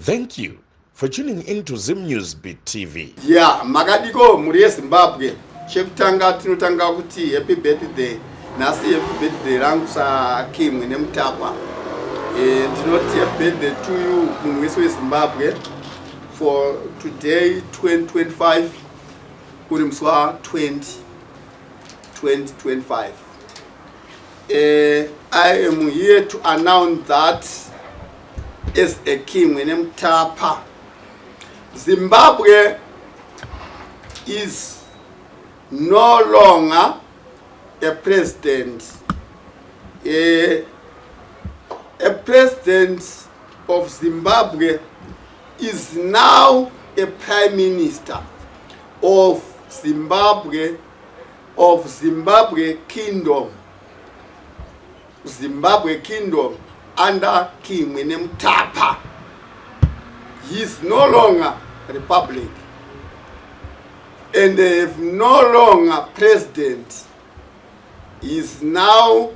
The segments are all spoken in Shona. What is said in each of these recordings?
Thank you for tuning in to Zim News Beat TV. Yeah, makadiko mhuri yeZimbabwe. Chekutanga tinotanga kuti happy birthday. Nhasi happy birthday rangu saKimwe neMutapa. Eh, ndinoti happy birthday to you munhu wese weZimbabwe for today 2025 uri musi wa 20 2025. I am here to announce that as a king Mutapa, Zimbabwe is no longer a president. A president of Zimbabwe is now a prime minister of Zimbabwe, of Zimbabwe Kingdom. Zimbabwe Kingdom under King Mutapa. He is no longer republic and they have no longer president. He is now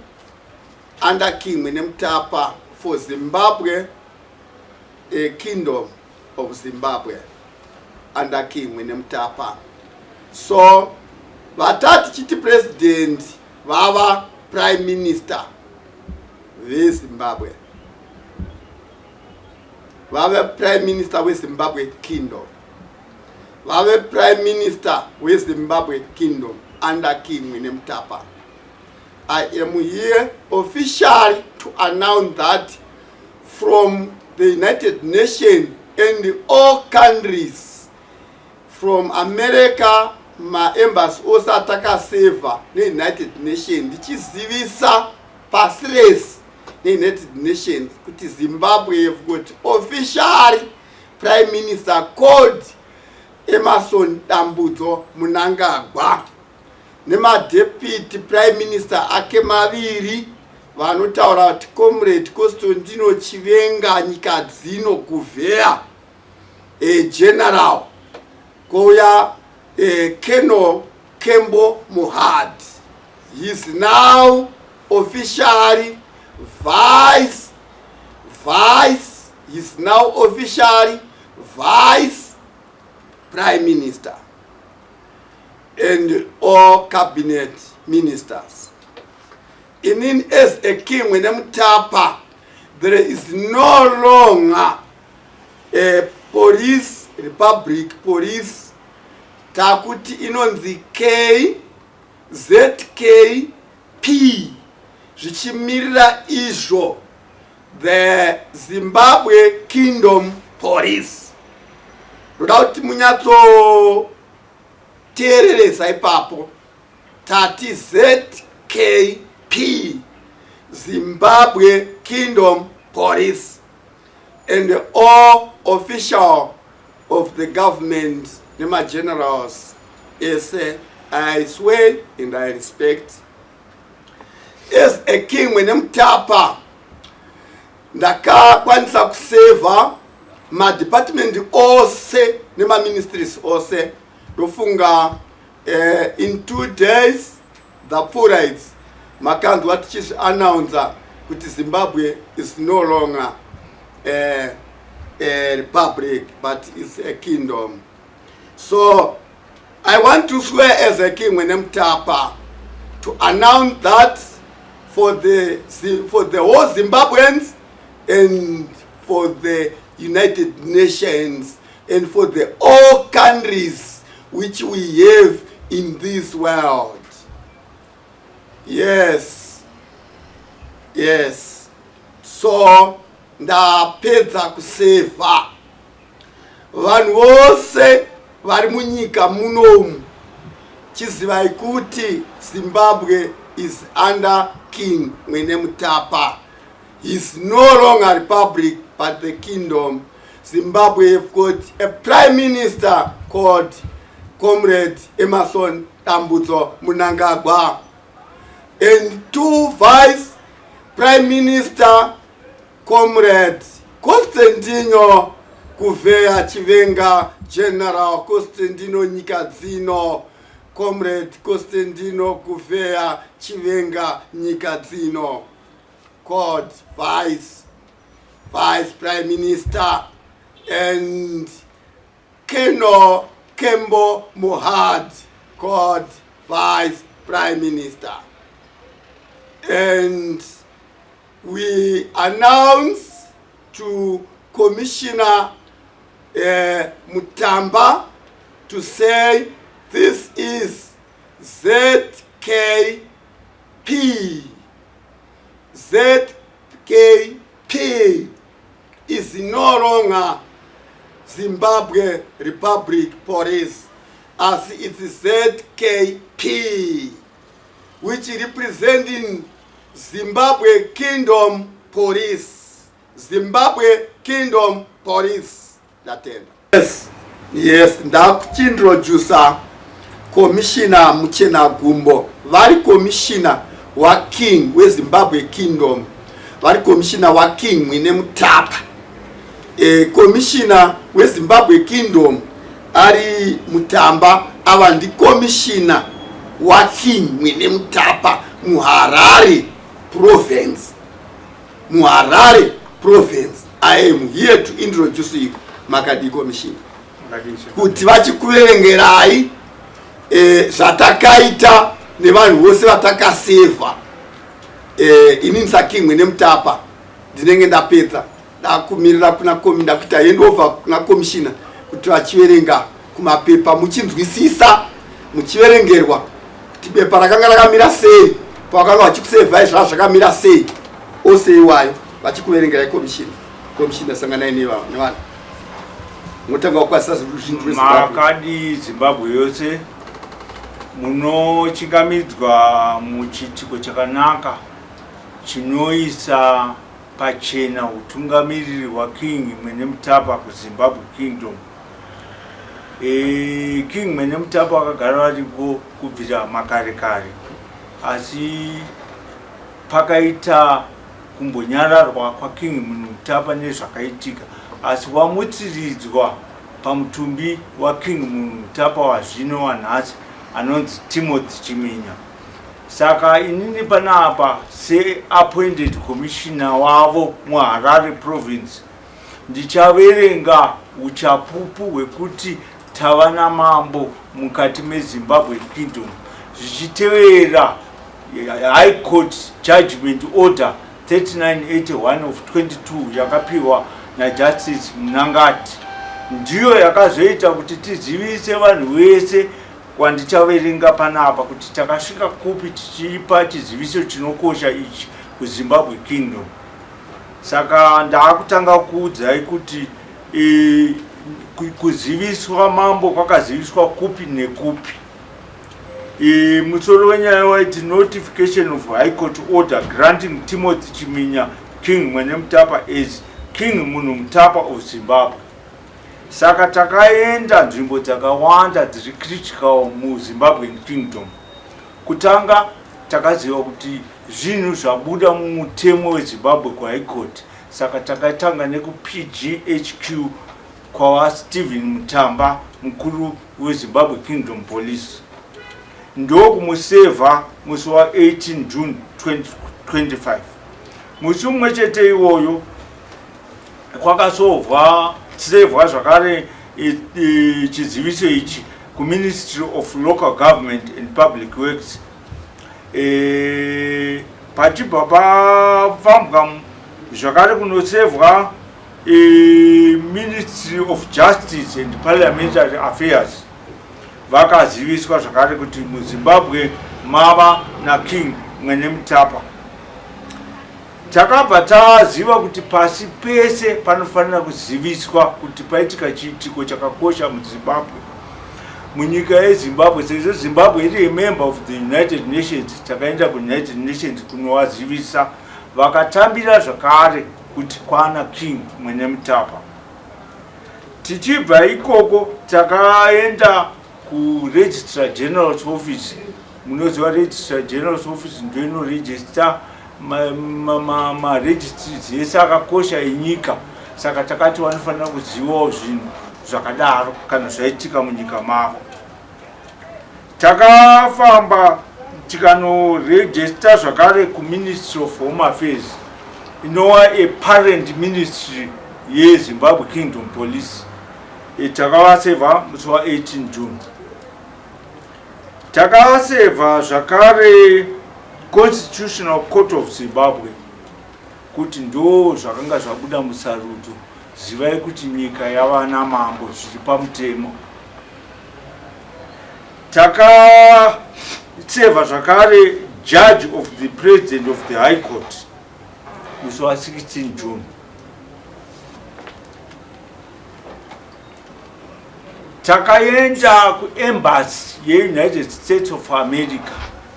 under King Mutapa for Zimbabwe, a kingdom of Zimbabwe under King Mutapa. So vatati chiti president vava prime minister veZimbabwe, vave prime minister weZimbabwe Kingdom, vave prime minister weZimbabwe Kingdom under King Mutapa. I am here officially to announce that from the United Nations and all countries from America, maembassy ose atakasevha neUnited Nations, ndichizivisa pasi rese neUnited Nations kuti Zimbabwe have got officially prime minister called Emmerson Dambudzo Mnangagwa nemadeputy prime minister ake maviri vanotaura kuti Comrade Constantino Chiwenga Nyikadzino Guvheya, general, kouya Colonel Kembo Mohadi. He is now officially vice, he is now officially vice prime minister and all cabinet ministers. Inini as a king Mutapa, there is no longer a police, republic police. Takuti inonzi K ZK P, zvichimirira izvo the Zimbabwe Kingdom Police. Ndoda kuti munyatsoteereresa ipapo. Tati ZKP, Zimbabwe Kingdom Police, and all official of the government nemagenerals ese, I swear and I respect. As a king Mutapa, ndakakwanisa kusevha madepartment ose nemaministries ose. Ndofunga in 2 days dzapfuura idzi makanzwa tichizviannounza kuti Zimbabwe is no longer a republic but is a kingdom. So I want to swear as a king Mutapa to announce that for the whole Zimbabweans and for the United Nations and for the all countries which we have in this world. Yes. So ndapedza kusevha vanhu vose vari munyika munomu. Chizivai kuti Zimbabwe is under King Mwene Mutapa. Is no longer republic but the kingdom. Zimbabwe have got a prime minister called Comrade Emmerson Dambudzo Mnangagwa and two vice prime minister, Comrade Constantino Guvheya Chiwenga, General Constantino Nyikadzino, Comrade Constantino Guvheya Chiwenga Nyikadzino, called vice prime minister. And Keno Kembo Mohad called Vice Prime Minister. And we announce to Commissioner Mutamba to say this is ZKP. ZKP is no longer Zimbabwe Republic Police, as it's ZKP, which representing Zimbabwe Kingdom Police. Zimbabwe Kingdom Police. Ndatenda. Yes, ndakuchiintroducer Commissioner Muchena Gumbo. Vari commissioner waKing weZimbabwe Kingdom. Vari commissioner waKing Mwine Mutapa. Commissioner weZimbabwe Kingdom ari Mutamba, ava ndicommissioner waKing Mwine Mutapa muHarare Province. MuHarare Province. I am here to introduce you. Makadi, commissioner? Kuti vachikuverengerai zvatakaita nevanhu vose vatakasevha. Inini saKing Mwene Mutapa ndinenge ndapedza, ndakumirira kuna komi, ndakuita handover kuna commissioner kuti vachiverenga kumapepa, muchinzwisisa, muchiverengerwa kuti bepa rakanga rakamira sei, pavakanga vachikusevhai zvava zvakamira sei, ose iwayo vachikuverengerai. Commissioner, commissioner, sanganai nevanhu, motanga kukwazisa ruzhinji rweZimbabwe. Makadi Zimbabwe yose? Munochingamidzwa muchiitiko chakanaka chinoisa pachena utungamiriri hwaKing Mwene Mutapa kuZimbabwe Kingdom. King Mwene Mutapa vakagara variko kubvira makare kare, asi pakaita kumbonyararwa kwaKing Mutapa nezvakaitika, asi wamutsiridzwa pamutumbi waKing Mutapa wazvino wanhasi anonzi Timothy Chiminya. Saka inini panapa seappointed commissioner wavo muHarare Province ndichaverenga uchapupu hwekuti tava namambo mukati meZimbabwe Kingdom, zvichitevera High Court Judgment Order 3981 of 22 yakapiwa naJustice Munangati. Ndiyo yakazoita kuti tizivise vanhu vese kwandichaverenga panapa kuti takasvika kupi tichipa chiziviso chinokosha ichi kuZimbabwe Kingdom. Saka ndaakutanga kuudzai kuti kuziviswa mambo kwakaziviswa kupi nekupi. Musoro wenyaya waiti "Notification of High Court Order granting Timothy Chiminya King Mwenemutapa as King Munhu Mutapa of Zimbabwe". Saka takaenda nzvimbo dzakawanda dziri critical muZimbabwean Kingdom. Kutanga takaziva kuti zvinhu zvabuda mumutemo weZimbabwe kuHigh Court, saka takatanga nekuPGHQ kwaVaStephen Mutamba, mukuru weZimbabwe Kingdom Police, ndokumusevha musi wa18 June 2025. Musi mumwe chete iwoyo kwakasovwa sevhwa zvakare chiziviso ichi kuMinistry of Local Government and Public Works. Pachibva pafambwa zvakare kunosevhwa Ministry of Justice and Parliamentary Affairs. Vakaziviswa zvakare kuti muZimbabwe mava naKing Mwene Mutapa. Takabva taziva kuti pasi pese panofanira kuziviswa kuti paitika chiitiko chakakosha muZimbabwe, munyika yeZimbabwe, sezvo Zimbabwe iri member of the United Nations. Takaenda kuUnited Nations kunovazivisa, vakatambira zvakare kuti kwana King Mwene Mutapa. Tichibva ikoko takaenda kuRegistrar General's Office. Munoziva Registrar General's Office ndo inoregister maregistries ese akakosha enyika, saka takati vanofanira kuzivawo zvinhu zvakadaro kana zvaitika munyika mavo. Takafamba tikanoregister zvakare kuMinistry of Home Affairs, inova a parent ministry. yeZimbabwe Kingdom Police. E, takavasevha musi wa18 June. Takasevha zvakare Constitutional Court of Zimbabwe kuti ndo zvakanga zvabuda musarudzo. Zivai kuti nyika yava namambo zviri pamutemo. Takasevha zvakare Judge of the President of the High Court musi wa16 June. Takaenda kuembassy yeUnited States of America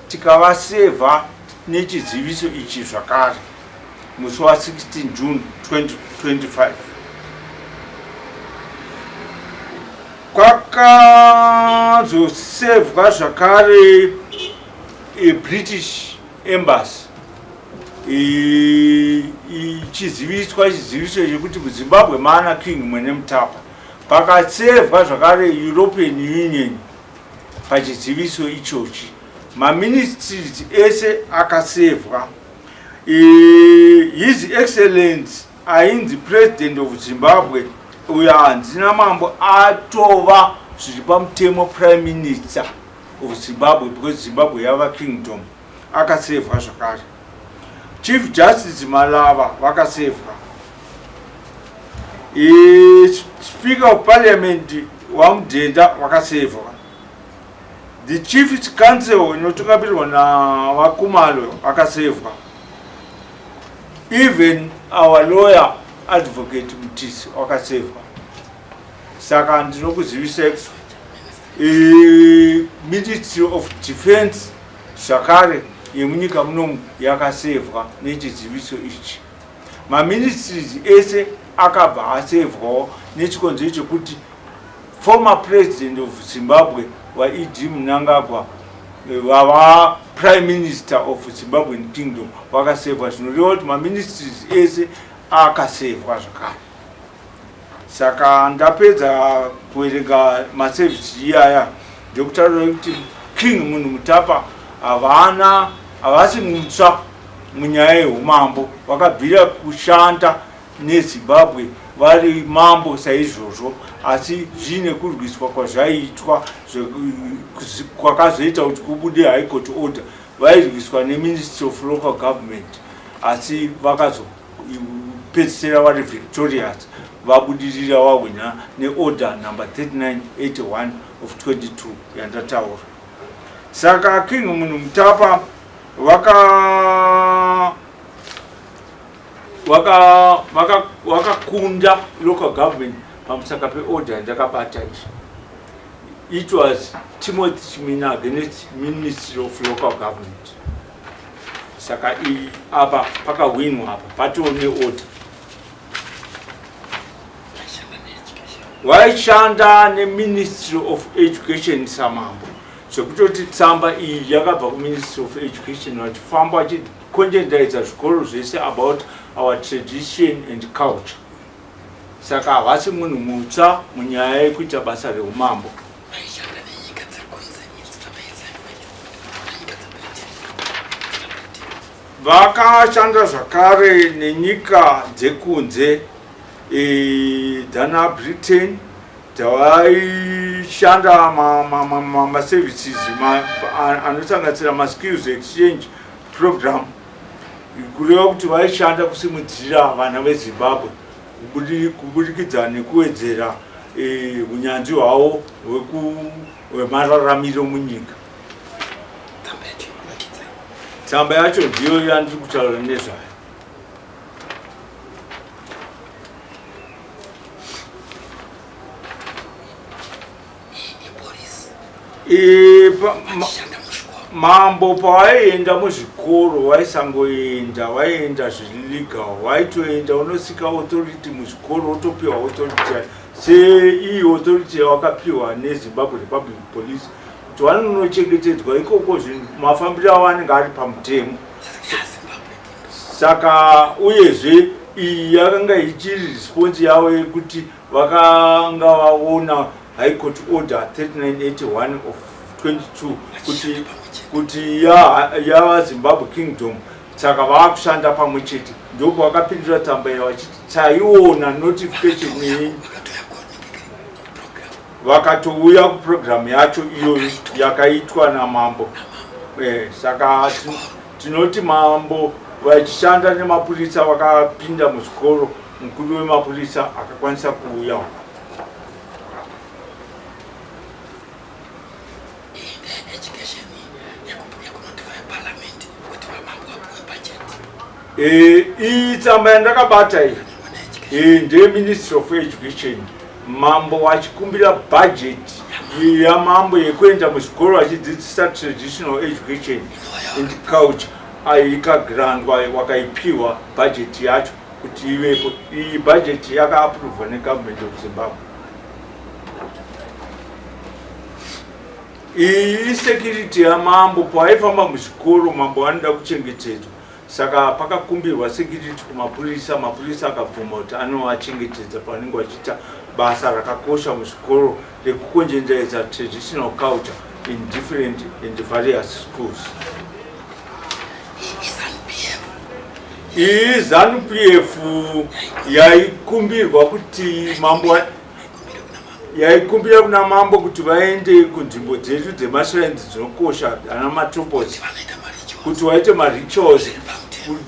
tikavasevha nechiziviso ichi zvakare musi wa16 June 2025. Kwakazosevhwa zvakare British Embassy ichiziviswa chiziviso chekuti muZimbabwe maana King Mwenemutapa. Pakasevhwa zvakare European Union pachiziviso ichochi. Maministries ese akasevhwa. His Excellency ainzi President of Zimbabwe uyo hanzina mambo atova zviri pamutemo Prime Minister of Zimbabwe because Zimbabwe yava kingdom akasevhwa zvakare. Chief Justice Malava vakasevhwa. Speaker of Parliament waMudenda vakasevhwa. The Chiefs Council inotungamirirwa naVaKumalo vakasevhwa. Even our lawyer Advocate Mutisi wakasevhwa. Saka ndinokuzivisai Ministry of Defense zvakare yemunyika munomu yakasevhwa nechiziviso ichi. Maministries ese akabva asevhwawo nechikonzero chekuti former president of Zimbabwe vaED Mnangagwa vava prime minister of Zimbabwean kingdom vakasevhwa, zvinoreva kuti maministries ese akasevhwa zvakare. Saka ndapedza kuverenga maservice iyaya ndokutaura kuti King Munhu Mutapa havana havasi mutsva munyaya yeumambo, vakabvira kushanda neZimbabwe vari mambo saizvozvo, asi zviine kurwiswa kwazvaiitwa kwakazoita kuti kubude High Court order. Vairwiswa neMinistry of Local Government, asi vakazopedzisira vari victorious, vabudirira vahwina neorder number 3981 of 22 yandataura. Saka King Munhu Mutapa vakakunda local government pamusaka peorder yandakabata ichi. It was Timothy Chimina against Ministry of Local Government. Saka iyi apa pakahwinwa, apa patoo neorder. Vaishanda neMinistry of Education samambo, zvekutoti tsamba iyi yakabva kuMinistry of Education, vachifamba vachikonjendaidza zvikoro zvese about our tradition and culture. Saka havasi munhu mutsva munyaya yekuita basa reumambo. Vaishanda nenyika dziri kunze idzi dzavaisanyika dzeBritain. Vakashanda zvakare nenyika dzekunze dzana Britain, dzavaishanda maservices anosanganisira maskills exchange program, kureva kuti vaishanda kusimudzira vana veZimbabwe kuburikidza nekuwedzera unyanzvi hwavo hwemararamiro munyika. Tsamba yacho inoratidza. Tsamba yacho ndiyo yandiri kutaura nezvayo. Mambo pawaienda muzvikoro waisangoenda, waienda zviri legal, waitoenda unosika authority muzvikoro, wotopiwa authority seiyi authority yawakapiwa neZimbabwe Republic Police kuti vanonochengetedzwa ikoko, zvinhu mafambiro avo anenge ari pamutemo. Saka uyezve iyi yakanga ichiri response yavo yekuti vakanga vaona High Court Order 3981 of 22 kuti yava Zimbabwe Kingdom. Saka vaakushanda pamwe chete. Ndopavakapindura tsamba iya vachiti taiona notification yenyu. Vakatouya kuprogram yacho iyoyo yakaitwa namambo. Eh, saka tinoti mambo vachishanda nemapurisa vakapinda muzvikoro, mukuru wemapurisa akakwanisa kuuyawo. Eh, iyi tsamba yandakabata iyi eh, ndeye Ministry of Education, mambo vachikumbira budget yamambo yekuenda muzvikoro vachidzidzisa traditional education and culture, ikagrandwa, wakaipiwa budget yacho kuti ivepo. Iyi budget yakaaprovwa neGovernment of Zimbabwe. Iyi isecurity yamambo pavaifamba muzvikoro. Mambo vanoda kuchengetedzwa, saka pakakumbirwa security kumapurisa. Mapurisa akabvuma kuti anovachengetedza pavanenge vachiita basa rakakosha muzvikoro rekukonjenderedza traditional culture in different and various schools. Iyi ZANU PF yaikumbirwa kuti mambo, yaikumbira kuna mambo kuti vaende kunzvimbo dzedu dzemashrines dzinokosha, ana Matopos, kuti vaite marituals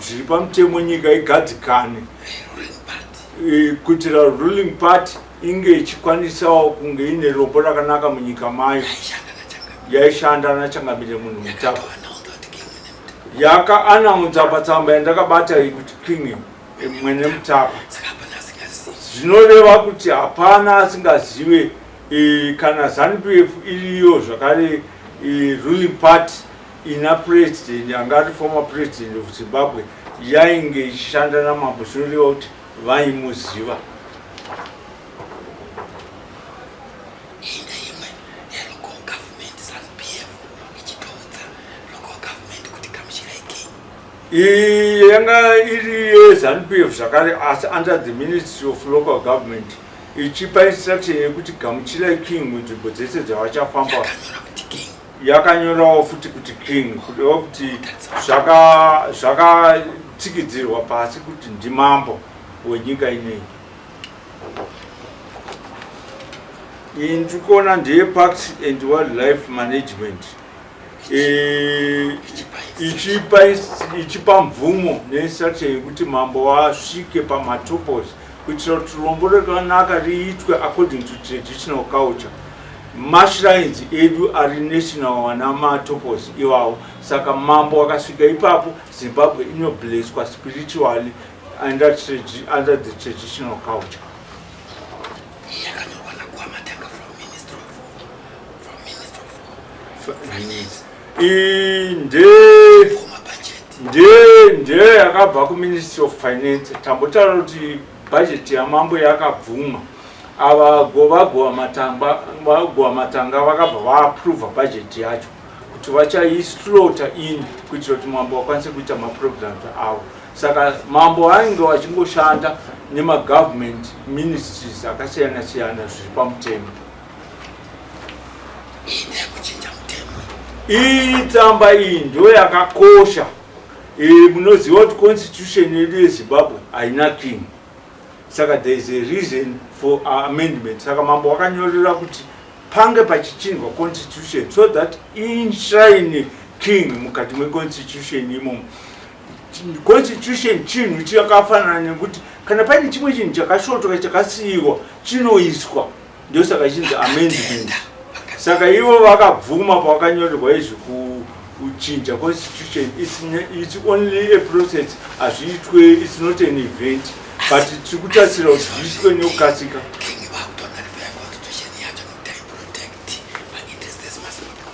zviri pamutemo, nyika igadzikane, kuitira ruling party inge ichikwanisawo kunge ine rombo rakanaka munyika mayo. Yaishanda naChangamire Munhu Mutapa. Yakaanaunza patsamba yandakabata iyi kuti King Mwene Mutapa, zvinoreva kuti hapana asingazive kana ZANU PF iriyo zvakare ruling party ina president anga ari former president of Zimbabwe yainge ichishanda namambo, zvinoreva kuti vaimuziva. Ine imwe yelocal government, ZANU PF ichitoudza local government kuti gamuchirai king. Iyi yanga iri yeZANU PF zvakare, asi under the Ministry of Local Government, ichipa instruction yekuti gamuchirai king munzvimbo dzese dzavachafamba. Yakanyora kuti king. Yakanyorawo futi kuti king, kureva kuti zvakatsikidzirwa pasi kuti ndimambo wenyika ineyi. Iyi ndikuona ndeye Parks and Wildlife Management, ichipa mvumo neinstruction yekuti mambo vasvike paMatopos kuitira kuti rombo rakanaka riitwe according to traditional culture. Mashrines edu ari national, wana Matopos iwawo, saka mambo akasvika ipapo, Zimbabwe inoblesswa spiritually under the traditional culture. Iyi yakanyorwa naGuamatanga from Ministry of Finance. Iyi nde Former budget. Nde yakabva kuMinistry of Finance. Tambotaura kuti bhajeti yamambo yakabvumwa. Ava vaGuamatanga vakabva vaaprova bhajeti yacho kuti vachaislota in kuitira kuti mambo vakwanise kuita maprograms avo. Saka mambo ainge vachingoshanda nemagovernment ministries akasiyana siyana zviri pamutemo. Iyi ndeyekuchinja mutemo. Iyi tsamba iyi ndo yakakosha. Munoziva kuti constitution yedu yeZimbabwe haina king, saka there is a reason for amendment. Saka mambo wakanyorera kuti pange pachichinjwa constitution so that enshrine king mukati meconstitution imomo. Constitution chinhu chakafanana nekuti kana paine chimwe chinhu chakashotoka, chakasiyiwa, chinoiswa. Ndosaka chinzi amendment. Saka ivo vakabvuma pavakanyorerwa izvi kuchinja constitution. It's only a process, hazviitwe, it's not an event, but tiri kutarisira kuti zviitwe nekukasika. King vakutonullify constitution yacho nekuti haiprotect mainterests emaZimbabwe.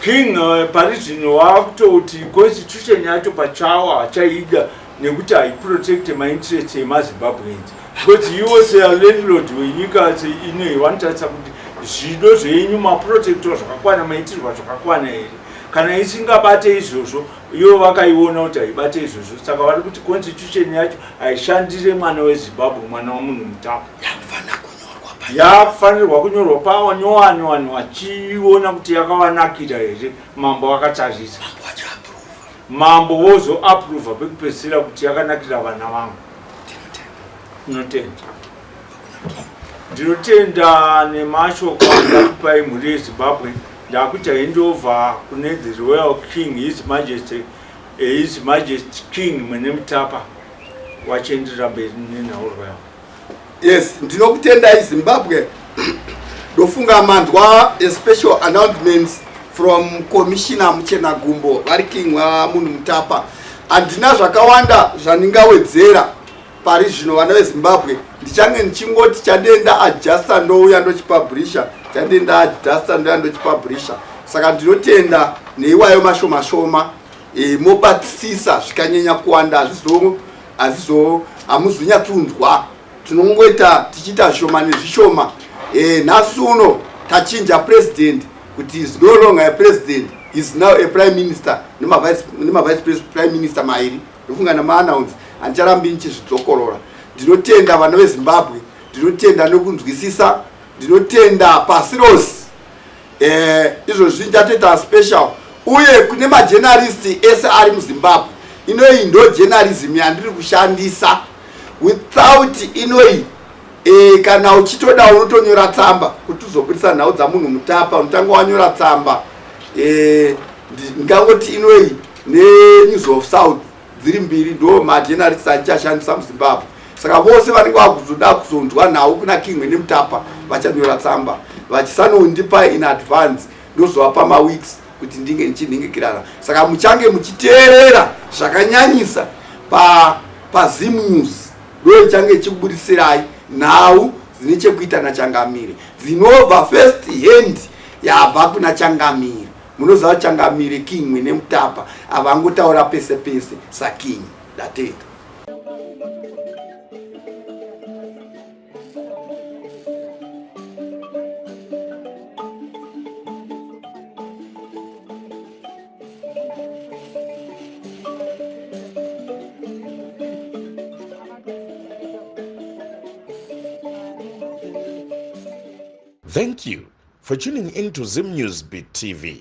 King pari zvino wakutoti constitution yacho pachawo hachaida nekuti haiprotect mainterests emaZimbabweans, because iwo selandlord wenyika inei vanotarisa kuti zvido zvenyu maprotectwa zvakakwana, maitirwa zvakakwana here. Kana isingabate izvozvo, ivo vakaiona kuti haibate izvozvo, saka vari kuti constitution yacho haishandire mwana weZimbabwe, mwana waMunhu Mutapa. Yakufanira kunyorwa pa Yakufanirwa kunyorwa panyowani, vanhu vachiona kuti yakavanakira here, mambo akatarisa. Mambo wacho aprova. Mambo vozoapprova pekupedzisira kuti yakanakira vana vangu. Tinotenda. Ndinotenda nemashoko andakupai mhuri yeZimbabwe. Ndakuita handover kune the Royal King His Majesty His Majesty King Mwenemutapa wachienderera mberi nenhaurwa yavo. Yes, ndinokutendai Zimbabwe. Ndofunga manzwa a special announcements from Commissioner Muchenagumbo vari King waMunhu Mutapa. Handina zvakawanda zvandingawedzera pari zvino vana veZimbabwe, ndichange ndichingoti chandenda adjusta ndouya ndochipublisha, chandenda adjusta ndouya ndochipublisha. Saka ndinotenda neiwayo mashoma shoma. E, mobatisisa zvikanyanya kuwanda hazvizo hazvizo hamuzonyatsonzwa tinongoita tichiita zvishoma nezvishoma. E, nhasi uno tachinja president kuti is no longer a president, is now a prime minister nemavice prime minister mairi. Ndofunga nemaannounce handicharambi ndichizvidzokorora. Ndinotenda vana veZimbabwe, ndinotenda nekunzwisisa, ndinotenda pasi rose. Eh, izvozvi ndichatoita special uye kune majenaristi ese ari muZimbabwe. Inoyi ndo journalism yandiri kushandisa. Without inoyi e, kana uchitoda unotonyora tsamba kuti uzobudisa nhau dzamunhu Mutapa, unotanga wanyora tsamba. E, ndingangoti inoyi neNews of South dziri mbiri ndo majenaristi andichashandisa muZimbabwe. Saka vose vanenge vakuzoda kuzonzwa nhau kuna King Mwenemutapa vachanyora tsamba vachisanondipa in advance, ndozovapa maweeks kuti ndinge ndichinhingikirana. Saka muchange muchiteerera zvakanyanyisa paZim News, ndo ichange ichikubudisirai nhau dzine chekuita naChangamire, dzinobva first hand yabva kuna Changamire. Munoziva Changamire King Mwenemutapa avangotaura pese pese saKing. Ndatenda. Thank you for tuning in to Zim News Beat TV.